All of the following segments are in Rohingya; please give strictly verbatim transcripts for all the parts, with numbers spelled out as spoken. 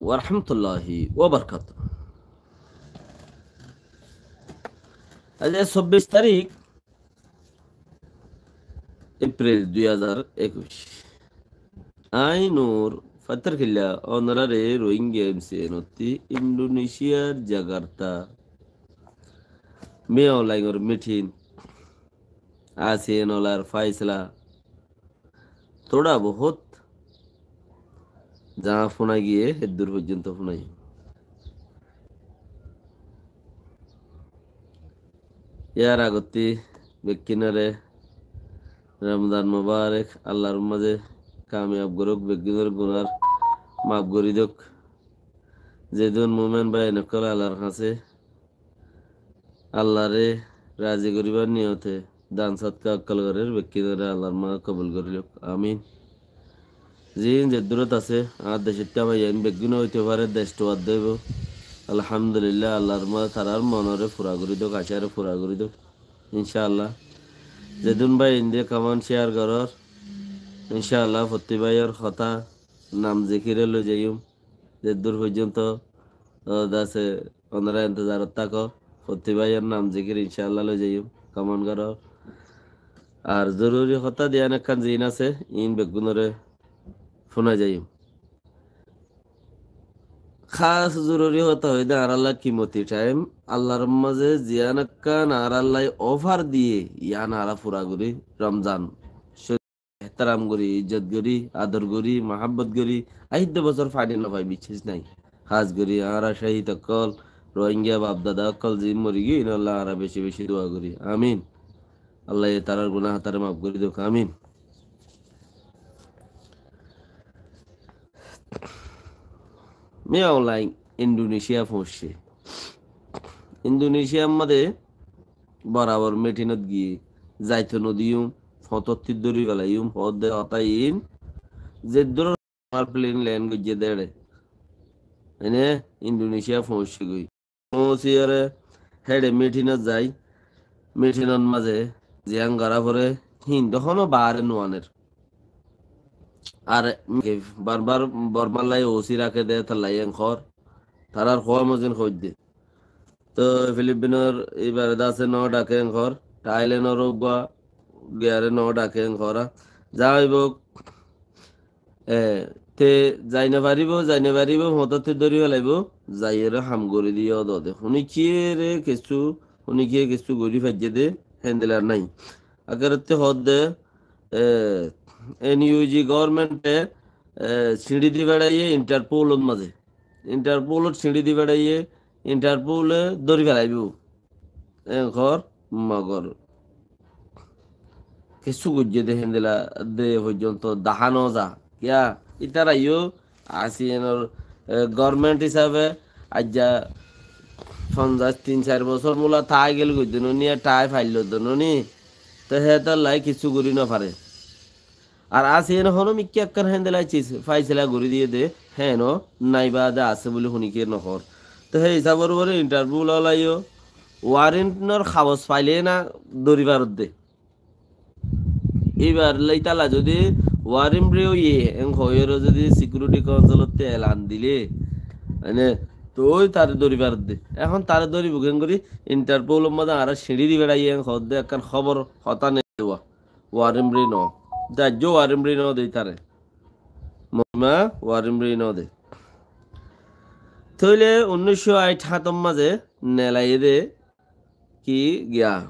wa rahmatullahi wa barakatuh. Aijja sobbic tarík Epril dui házar ekuic. Añí Nur Fattar Killa, onoráre Rohingya M C N ottú Indonesiar Jakarta Miao Laingor mitin, A C N olar faisala, tóra bohút zañá fúna giyé, héddur foijjonto fúnaiyum. Yar agottí bekkúnore Ramzan Mubarek, Allar mazé kamiyab gorouk, bekkúnor gunar maf gorí douk. Zedún mumin bái ókkol Allar hañsé Allaré razi goríbar niyote dan sodka ókkol gorér, bekkúnore Allar mazé kobul gorí louk. Amin. Ziín zeddúrot asé, añár decótta bái ókkol beggúne óite fare, dec tuwar dóibo. Alhamdulillah, Allar mazé tarár monore fura gorí douk, acáre fura gorí douk. Incállah. Zedún bái inde comment share gorór, incállah, fottí báiyor hotá nam zikire loi zaiyum. Zeddúr foijjonto, ó, dase, onora entezarot táko, fottí báiyor nam zikir incállah loi zaiyum, comment gorór. Ar zoruri hotá diyan ekkán ziín asé, iín beggúnore fúnai zaiyum. Hás zoruri hotá óilde añárálla kimoti thaim, Allar mazé ziyán ekkán añárálla ofar diyé, yián añára fura gorí, Ramzan ehtaram gorí, izzot gorí, ador gorí, muhábbot gorí, añí hédde bosór faní no fai, biccác nái. Hás gorí añára cóhid ókkol, Rohingya bafdada ókkol ziín mori giyé, iínolla añára beci beci dua gorí. Amin. Allaye tarár guná hotáre maf gorí douk. Amin. Miao Laing Indonesia foóñiccé. Indonesiar mazé borabor mitinot giyé, zaito no diyum, foñtótti dóri felaiyum, hoódde hotá iín, zeddúrot añár plane land goijjé dé éçe. Ene Indonesia foóñiccé goi. Foóñsiyóre héçe mitinot zai, mitinot mazé ziyán gorá foré, híin de honó baáre nuaner. Ar bar bar Bormar lai O C raké dé, tar lai en hoór, tarár hoó mozin hoóidde. Toh Filipinor ibare dase no dhaké en hoór, Thailandor uggúa giyaré no dhaké en hoór. Za óibou, e, te zai no faribóu, zai no faribóu, foñtótti dóri felaibóu, zaiyóre ham gorí diyé ódode. Honikiyére kessú, honikiyé kessú gorí faijjé dé, héndilla nái. Akerotte hoódde, e, N U G government e, e, siñçi di feçaiyé Interpol ot mazé. Interpol ot siñçi di feçaiyé, Interpol e dóri felaibóu. En hoór, mogor kessú goijjé dé héndilla de foijjonto dahá no za. Kiyá? Ítara yó ASEAN or, e, government hísafe aijja fonzaic tin sair bosór mula tái gel goijjé no ni, tái faillo dé no ni. Te hétolla kessú gorí no fare. Ar ASEAN e honó mikká ekkán héndilla ciz faisala gorí diyé dé, héno naiba de asé buli honikiyé no hoór. Te hé hísabor uore Interpol ola yó warrant or kagoz faile na dóri faredde. Íbar lói tala zodi warrant re óiye, en hoiyóre zodi Security Council otte elan dile, mane, toi tare dóri faredde. Ehón tare dóribou kengorí? Interpol or mazé añára siñçi di feçaiyé en hoódde ekkán hóbor hotá neiwa. Warrant re no. Dajjo warrant re no de tare. Mohima warrant re no de. Tóile unnic cót aith hátor mazé nelaiyé dé ki giya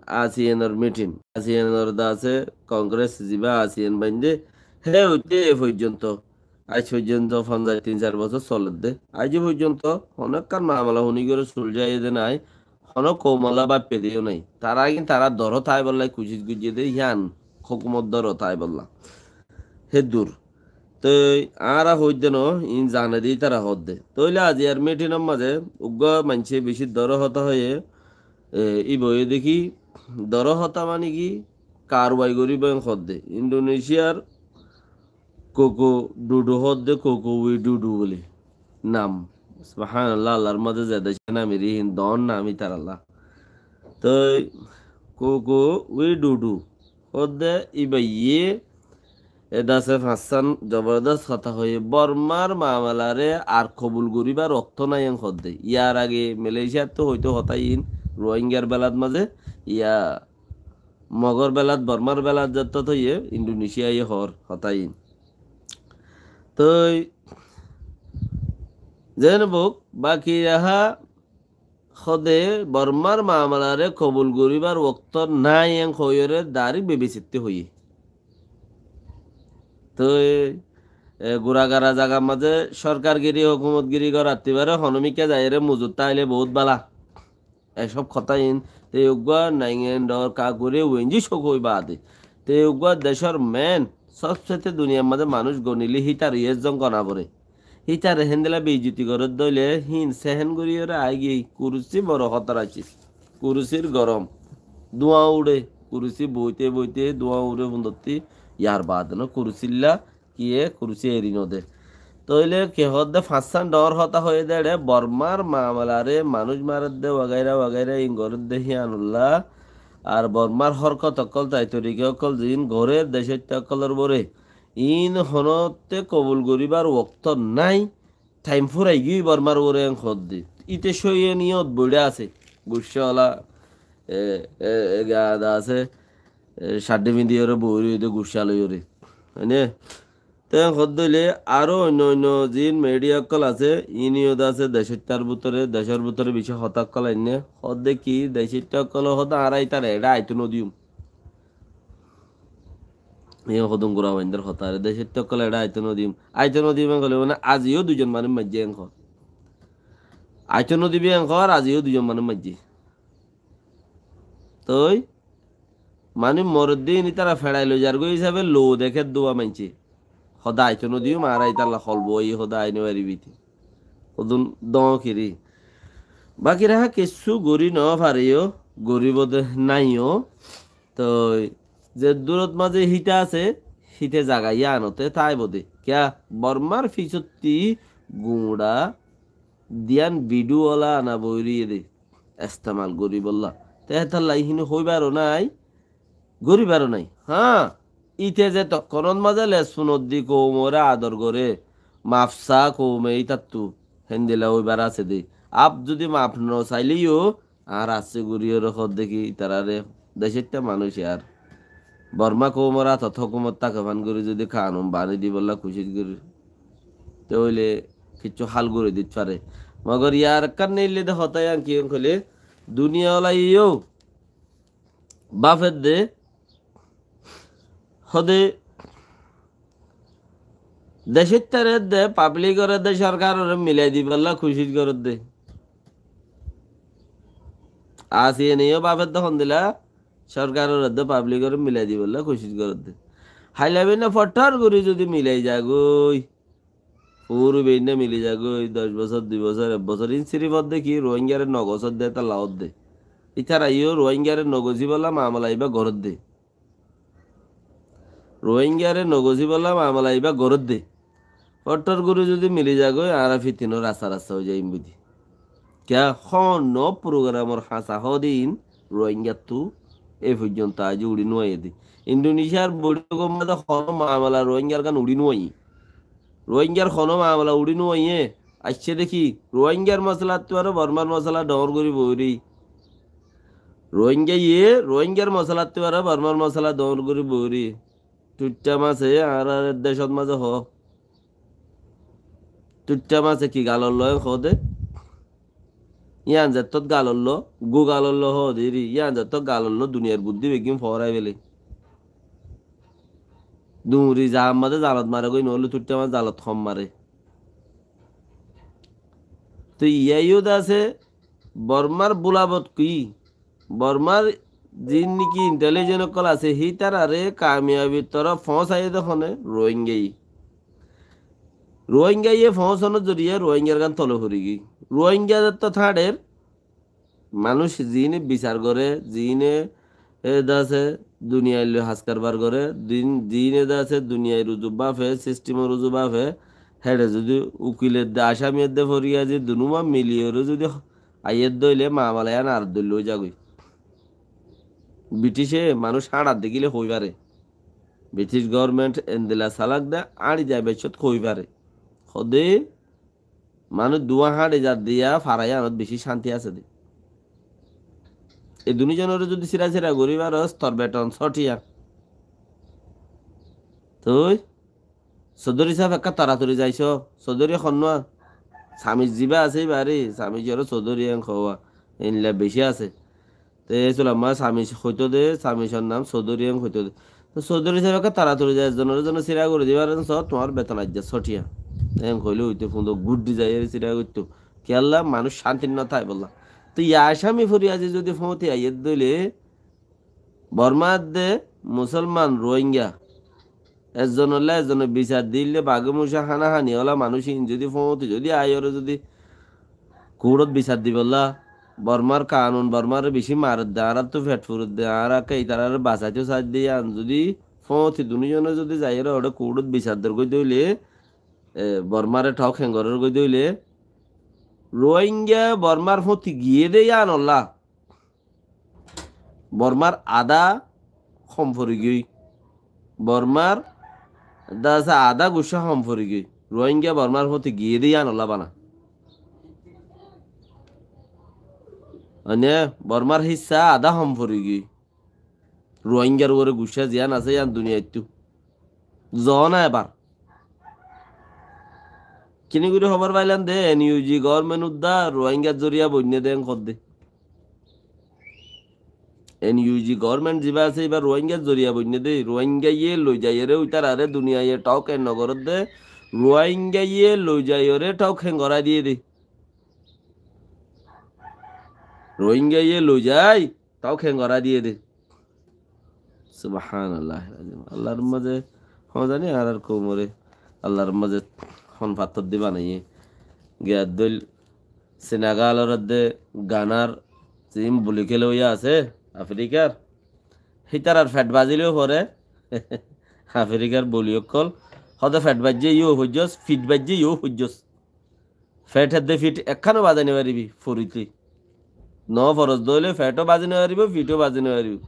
ASEAN or mitin. ASEAN or dase Congress ziba ASEAN bainde, hé óite e foijjonto, aij foijjonto fonzaic tin sair bosór soledde. Aij foijjonto honó ekkán mamala honikiyóre sulzaiyé dé nai, honó koumolla báippe dé yó nai. Tara gin tara dóro táibolla kucíc goijjé dé, yián hókumot dóro táibolla. Héddur. Toi añára hoóidde no, iín zane de ítara hoódde. Tóile aziyar mitin or mazé uggúa maincé bicí dóro hotá hoiyé, e, íba hoiyé dé ki, dóro hotá mani ki, karwai goríbou en hoódde. Indonesiar Koko Dudu hoódde, Koko Widudu buli nam. Subhanallah, Allar mazé zeda cé nam eri hín don nam ítaralla. Toi Koko Widudu hoódde íbaye E dase fañssán zobordos hotá hoiyé, Bormar mamalaré ar kobul goríbar októ nái en hoódde. Yar age Malaysiattú hoitó hotá iín, Ruáingar belat mazé, ya Mogor belat, Bormar belat zettót hoiyé, Indonesia ye hoór hotá iín. Toi zen buk, baki raha hode Bormar mamalaré kobul goríbar októ nái en hoiyóre darik bebisitti hoiyé. Toi e, guragara zagar mazé sorkargiri, hókumotgiri gorattí fare, honomikká zaiyóre muzur táile bout bála. Esób hotá iín te uggúa naingen dor ka gorí uenji sók ói baade. Te uggúa decór men, sóbsaite duniyar mazé manúic gonilé hítare ezzon gona foré. Hítare héndilla beizzoti gorédde óile híin sehen goríyoré aáigiyói, kurusí boro hótar accíl. Kurusír gorom. Dúa uçé, kurusí boite boite dúa uçé fundottí, yar baade no kurusílla kiyé kurusí eri node. Tóile ki hoódde fañssán dhoóñr hotá hoiyé dé eçé, Bormar mamalaré manúic maredde wagaira wagaira in gorédde híanolla, ar Bormar hórkot ókkol, tai torika ókkol ziín gorér decóitta ókkolór uore, iín honótte kobul goríbar októ nái, thaim fúrai giyói Bormar uore en hoódde. Íte cóiye niyót boiçá asé, guccá ola, e, e, e, gaada asé, e, caddí fiñdíyoré boóri óide guccá loiyoré. Hoine? Te hoódde óile aró oinno oinno ziín media ókkol asé, iín iyót asé decóittar bútore, decór bútore bicí hotá ókkol ainné. Hoódde ki, decóitta ókkol hoódde añára ítare eçé aitó nodiyum. Iín hodún gura baindór hotá, añára decóitta ókkol eçé aitó nodiyum. Aitó nodiyum en hoilé mane aijjó duizon manúic maijjé en hoór. Aitó nodiyum en hoór, aijjó duizon manúic maijjé. Toi manúic moredde iín ítara feçai loi zargói hísabe lou dekédde uá maincé. Hoódde aitó nodiyum, añára ítalla holbou aiyé, hoódde ai nofaribí te. Hodún dhoóñr kiri. Baki raha kessú gorí nofaré yó, goríbo de nái yó. Toi zeddúrot mazé híte asé, híte zaga yíanote táibo de. Kiyá? Bormar fisótti guñça diyan bidhú ola ana boóiriyé dé estemal goríbolla. Te hétalla híin hoibáro nái, goríbaro nái. Hañ, íte ze tokkonót mazé les funoddi koumoré ador goré, maf saá koume ítattu, héndilla óibar asé dé. Áp zudi maf nosailé yó, añár assé goríyoré hoódde ki, ítararé decóitta manúic ar Bormá koumor átot hókumot táke fán gorí zudi kanun bañdí dibollá kucíc gorí, tóile kiccú hál gorí dit fare. Mogor yar ekkán neillé dé hotá yían ki hoilé, duniya ola yó báfedde, hóde decóittaré edde, pablikore edde, sorkarore milai dibollá kucíc gorédde. Asiyene yó báfedde hondilla, sorkarore edde, pablikore milai dibollá kucíc gorédde. Háila beinna fottór gorí zudi milai zagói, fúru beinna mili zagói, doc bosór, dui bosór, ek bosór, iín sirif ódde ki, Ruáingaré nogosódde, étalla ódde. Ítara yó Ruáingaré nogosíbollá mamala ibá gorédde. Ruáingaré nogosíbollá mamala ibá gorédde. Fottór gorí zudi mili zagói, añára fitinor rasta rasta ói zaiyum budi. Kiyá honó purugaramor hañsa hóde iín Ruáingattú ei foijjonto aijjó uçí nuaiyé dé. Indonesiar boiçókor mazé honó mamala Ruáingar gán uçí nuaiyé. Ruáingar honó mamala uçí nuaiyé. Aiccé dé ki, Ruáingar mosalattú aró Bormar mosala dhoóñr gorí boóri. Ruáingaye Ruáingar mosalattú aró Bormar mosala dhoóñr gorí boóri. Tuiththá mase añárar decót mazé hoó. Tuiththá mase ki galor loi hoó dé? Yían zettót galor loi, gú galor loi hoó dé eri. Yían zettót galor loi duniyar buddí beggín foórai féle. Duñri zaar mazé zalot mare goi, noóile tuiththá mas zalot hom mare. Toi iyá yó de asé, Bormar búlabot ki? Bormar ziín niki intelijens ókkol asé, hítararé kamiyabir torof foóñsaiyé dé hone? Ruáingaye. Ruáingaye foóñsanor zoriya Ruáingar gán tole forigiyói. Ruáinga zettót háñçer, manúic ziíne bisar goré, ziíne e de asé duniyair loi has karbar goré, ziín-, ziíne de asé duniyair uzu báfe, sistemor uzu báfe, héçe zudi ukil edde, asami edde fori azi, dunúwa miliyoré zudi aiyédde óile mamala yían ar dóilla ói zagói. Britice manúic háñçar dekíle hoói fare. British government endilla salak de, áñçi zai baiccót hoi fare. Hode manúic duwá háñçi zar diya fara yíanot beci cánti asé de. E duní zonoré zodi sira sira gorí faros, tor beton só thiya. Tui Sodori sáb ekká toratori zaisó, Sodori honnúa? Samic zibá asé íbaré, Samicoré Sodori en hoówa, einlla beci asé. Te e sulamma Samic hoitó de, Samicor nam Sodori en hoitó de. To Sodori sáb ekká toratori zai, zonoré zone sira gorí dibar en só, tuáñr beton aijja só thiya. En hoilé hoitó, fundó guddi zai ere sira goittó. Kiyólla? Manúic cánti no táibolla. To Yasami fori azi zodi fóñti aiyé dóile, Bormar de Musolman Rohingya ezzonolla ezzone bisar dille bage muce hána-háni ola manúic ín zodi fóñti zodi aiyóre zodi kuçot bisar dibolla, Bormar kanun Bormare beci maredde, añárattú fet furedde, añára ekka itarare basaitó saidde, yían zodi fóñti duní zone zodi zaiyóre óre kuçot bisar der goi dóile, e, Bormare thauk hengoror goi dóile, Rohingya Bormar fóñti giyé de yíanolla Bormar adá hom forigiyói. Bormar dasa adá guccá hom forigiyói. Rohingya Bormar fóñti giyé de yíanolla bana. Mane Bormar hissá adá hom forigiyói. Rohingyar uore guccá ziyán asé yían duniyaittú. Zoó na ebar. Kini gorí hóbor failam de, N U G government udda Rohingyar zoriya boinné de en hoódde. N U G government zibá asé, ibá Rohingyar zoriya boinné de. Rohingyaye loi zaiyóre uitarare duniyaiye thauk en nogorédde. Rohingyaye loi zaiyóre thauk en gorái diyé de. Rohingyaye loi zai, thauk en gorái diyé de. Subhanallah. Allar mazé, hon zani añárar koumore, Allar mazé hon fattor di banaiyé. Giyar dóil Senegalor edde Ganar sim buli kele óiya asé, Afrikar. Hítarar fet bazile fore, Afrikar buli ókkol. Hode fet bazze yó foijjós, fit bazze yó foijjós. Fet edde fit ekkán ó bazai no faribi, foritle. No foros dóile fet ó bazai no faribo, fit ó bazai no faribo.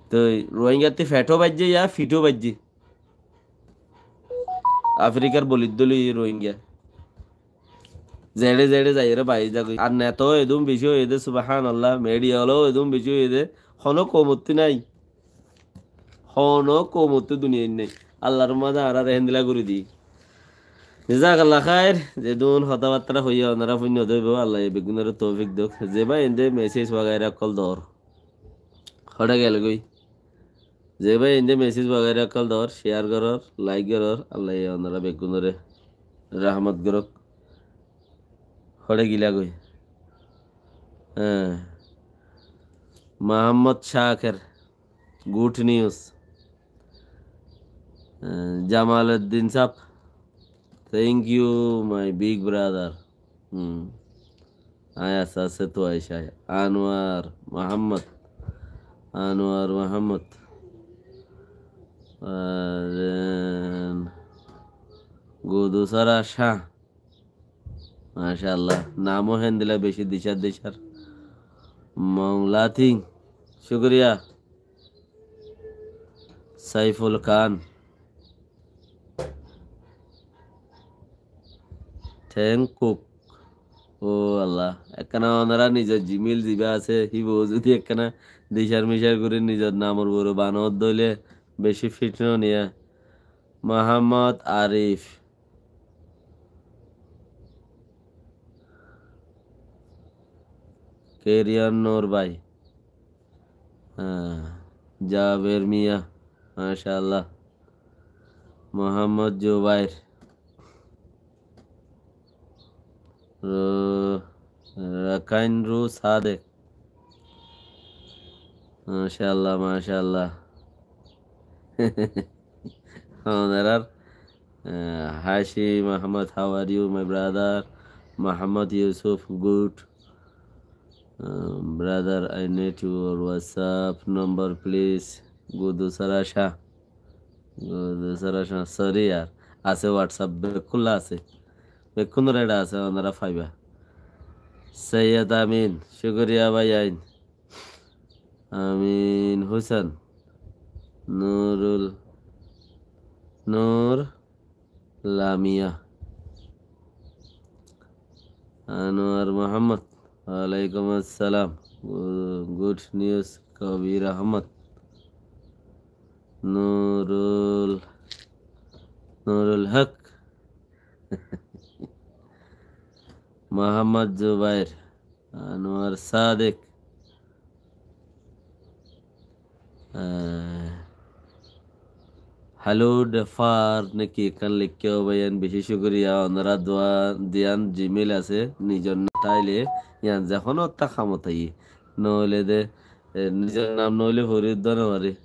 Toi Rohingyar ttí fet ó bazze ya, fit ó bazze. Afrikar bolir dóile Rohingya. Zeçe zeçe zaiyóre bái zagói. Ar neta ó edún beci óiye de, subhanallah, media ola ó edún beci óiye de. Hono koumottú nai. Hono koumottú duniyait nai. Allar mazé añárare héndilla gorí di. Jazakallah khair. Zedún hotábattára hoiyé onora fúinno dóibo, Allaye beggúnore toufik douk. Ze bái ende message wagaira ókkol dor. Hoçé gel goi. Ze bái ende message wagaira ókkol dor, share goror, like goror, Allaye onora beggúnore rahmot gorouk. Hoçé gila goi. Há. Muhammad Shakir. Good news. Eh, Jamaluddin sab, thank you, my big brother. Hmm. Añí asté asté tuáñr cai. Anwar Muhammad. Anwar Muhammad. Ar, eh, Gudusara Shah. Masha Allah. Nam ó héndilla beci dicár dicár. Monglating. Cúkuriya. Saiful Khan. Théng Kuk. Ó Allah. Ekkána onora nizor Gmail zibá asé, híba zodi ekkána dicár micár gorí nizor namor uore banot dóile beci fit no niya. Muhammad Arif. Keriyan Nur bái. Há, Jaber Miya, masha Allah. Muhammad Jubair. Ro-, Rakain Ru Sadek. Masha Allah, masha Allah. Onorar, eh, Hashi Muhammad, how are you, my brother? Muhammad Yusuf, good. Um, brother, I need your WhatsApp number, please. Gudusara Shah. Gudusara Shah, sorry yar. Asé WhatsApp, bekkúlla asé. Bekkúnor eda asé, onora faiba. Sayyid Amin, cúkuriya bái ain. Amin Hussain. Nurul, Nur Lamia. Anwar Muhammad, walaikum assalam. Gu-, good news, Kabir Ahmad. Nurul, Nurul Haq. Muhammad Zubair. Anwar Sadiq. Ah, Halud Far niki ekkán leikké, ó bái, yián beci cúkuriya. Onora dua diyan Gmail asé, nizor nam táile yián ze honó ottá kamot aiyé. Noóile de, e, nizor nam noóile fori uddá no fari.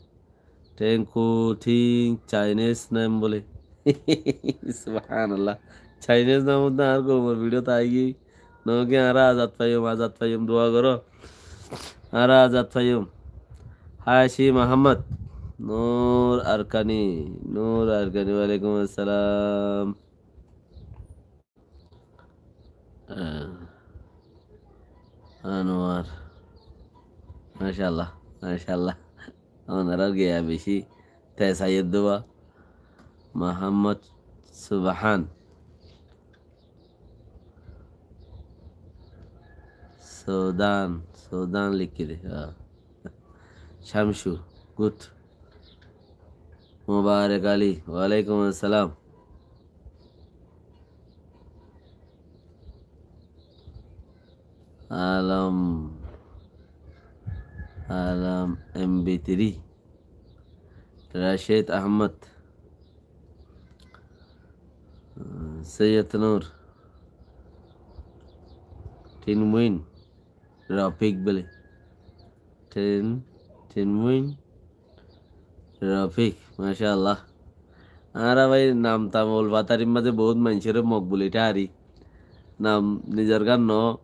Tengku Ting Chinese name bóle. Subhanallah. Chinese nam uddá añár koumor video táigiyói. Noóki añára azad faiyum, azad faiyum, dua goró. Añára azad faiyum. Hashi Muhammad. Nur Arkani. Nur Arkani, walaikum assalam. Ah, Anwar. Mashallah, mashallah. Onorar giya beci tez aiyér dé ba. Muhammad Subhan. Sudan, Sudan likí de. Ah. Shamsu, good. Mubarak Ali, walaikum assalam. Alam, Alam M B three. Rashid Ahmad. Sayyid Nur. Tinwin. Rafik bóle. Tin, Tinwin Rafik, mashallah. Añára bái nam tam ulfatarir mazé bout maincóre Mokbul ita ari. Nam nizor gán no.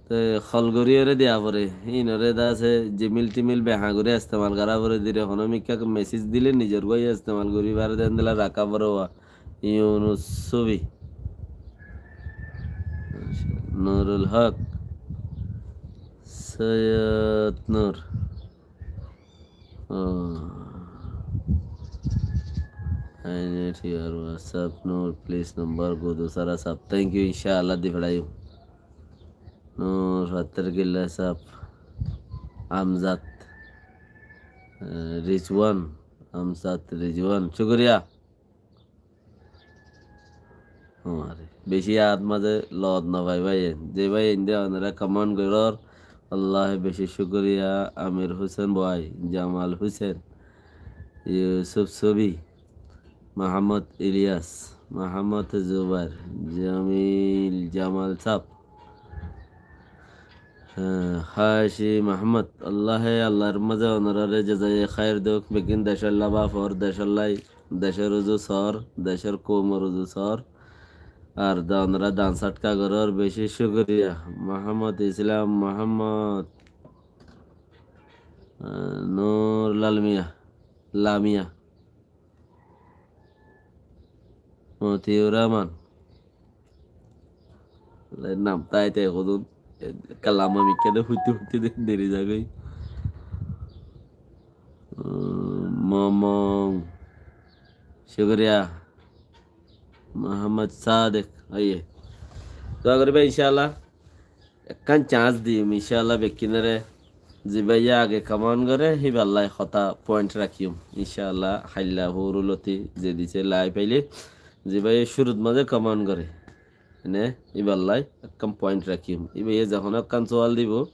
Te hol gorí ore diya fore. Inore de asé Gmail timil beha gorí estemal gorá fore, dire hono mikká message dile nizor goi estemal gorí fare de endilla raká fore wa. Yunus Sufi. Nurul Haq. Sayyid Nur. Oh. I need your WhatsApp, Nur, please number, Gudu Sara sab. Thank you, inshallah, di felaiyum. Nur, Fattar Killa sab. Amzad. Eh, Rizwan. Amzad Rizwan. Shukriya. Añáre beci yaad mazé loot no fai bái. Ze bái inde onora comment gorór, Allahe beci cúkuriya. Amir Hussain bái, Jamal Hussain, Yusuf Subi, Muhammad Ilyas, Muhammad Zubair, Jamil Jamal sab, Há, Hashi Muhammad, Allahe Allar mazé onorare jazaye khair douk, beggín decólla baf or, decólla, decór uzu sor, decór koumor uzu sor. Ar de onora dan sadka gorór, beci cúkuriya. Muhammad Islam, Muhammad, ah, Nur Lalmiya, Lamiya, Motiur Rahman. Nam táite hodún, kalam ami kene huite huite de deri zagói. Momong. Cúkuriya. Muhammad Sadiq. Aiye. Dua goriba, inshallah. Ekkán chance diyum, inshallah, bekkúnore. Ze báiye age comment gore, híballá hotá point rakiyum. Inshallah, hailla huru loti ze dise live aile. Ze báiye cúrut mazé comment gore. Ene, híballá ekkán point rakiyum. Hí báiye zehón ekkán sual dibo,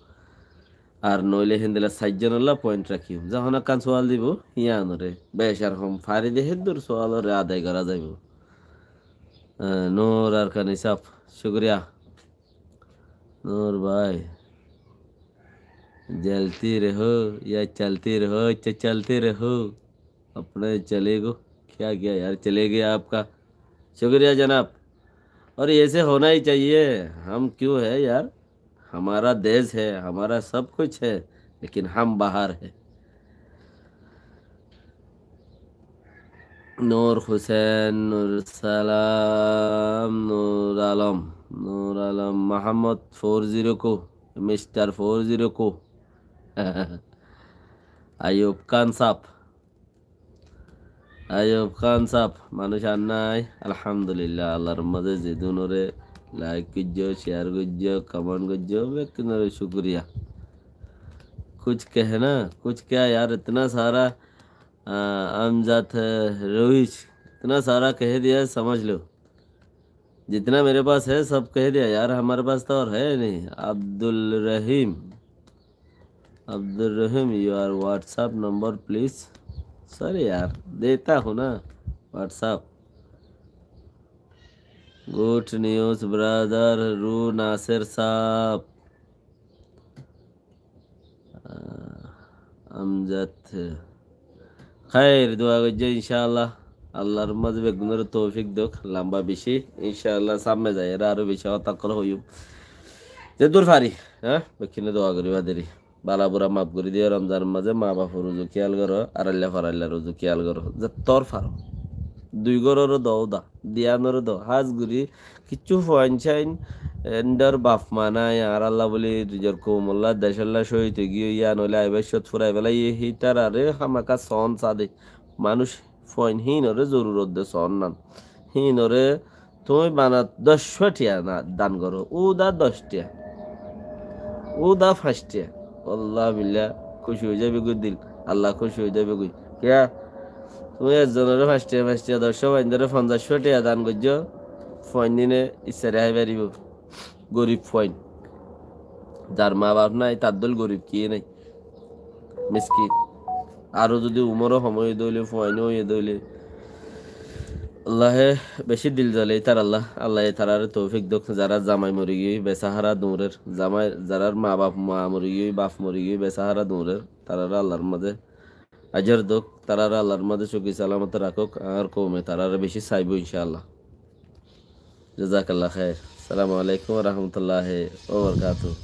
ar noile héndilla sair zonolla point rakiyum. Zehón ekkán sual dibo, híyanore. Becar hom fari de héddur sualore adai gora zaibo. Eh, Nur Arkani sab, cúkuriya. Nur bái, jalti raho ya chalti raho, cha chalti raho. Apne chalego, kya kiya yaar, chale gaya aapka. Shukriya janab. Aur aise hona hi chahiye, hum kyun hai yaar, hamara desh hai, hamara sab kuch hai, lekin hum bahar hai. Nur Hussain, Nur Salam, Nur Alam, Nur Alam, Muhammad four zero ko, Mister four zero ko, Ayub Khan sab, Ayub Khan sáb, manúic ar nái? Alhamdulillah, Allar mazé zedúnore like goijjó, share goijjó, comment goijjó, bekkúnore cúkuriya. Kuch kehna, kuch kya yaar, itna sára, a, Amjad, e, Rohis, itna sára keh diya, samajh lo. जितना मेरे पास है, सब कह दिया यार, हमारे पास तो और है नहीं। अब्दुल रहीम, अब्दुल रहीम, your WhatsApp number please। Sorry यार, देता हूँ ना WhatsApp। Good news brother, रू नासिर साब। Ah, Amjad. Khair, dua goijjó, incállah. Allar mazé beggúnore toufik douk, lamba beci. Incállah, sámme zaiyóre aró beci hotá ókkol hoiyum. Zedur fari, há? Bekkúne dua goriba deri. Bala bura maf gori diyo, Romzanor mazé ma bafor uzu kiyal goró, arailla faraillar uzu kiyal goró. Zettór faro. Dui góroré do, da. Diyanore do, hás gorí, kiccú fuain sáin, endor baf ma nái, añáralla buli nizor koumolla, decolla cóhid ói giyé, yían óile aibar cót furai félaiye, hítararé hámaka soón sade. Manúic fuain híinoré zorurot de soón nan. Híinoré tuñí banat doc cúa thiañ na-, dan goró, úda doc thiañ, úda fañs thiañ. Wallah billah, kúci ói zaibogói dil, Allah kúci ói zaibogói. Kiyá? Tuñí ekzonoré fañs thiañ, fañs thiañ, doc cúa fuaindoré fonzaic cúa thiañ dan goijjó, fuaindíne issare hái faribó. Gorib fuain. Zar ma baf nái, tar dóil gorib kiyé nái. Miskin. Aró zudi umoró hom óiye dóile, fuain óiye dóile. Allahe beci dil zole ítaralla. Allaye tarare toufik douk. Zarar zamai mori giyói, besahára duñrer. Zamai, zarar ma baf, ma mori giyói, baf mori giyói, besahára duñrer. Tarare Allar mazé Ajar dók, tarare Allar mazé suki salamote rakók, añár koume tarare beci saibó, incállah. Jazakallah khair. Assalamu alaikum wa rahmatullahi wa barakatuhu.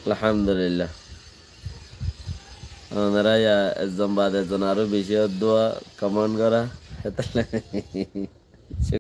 Alhamdulillah. Onora ya ekzon bade ekzon aró beci dua comment gora.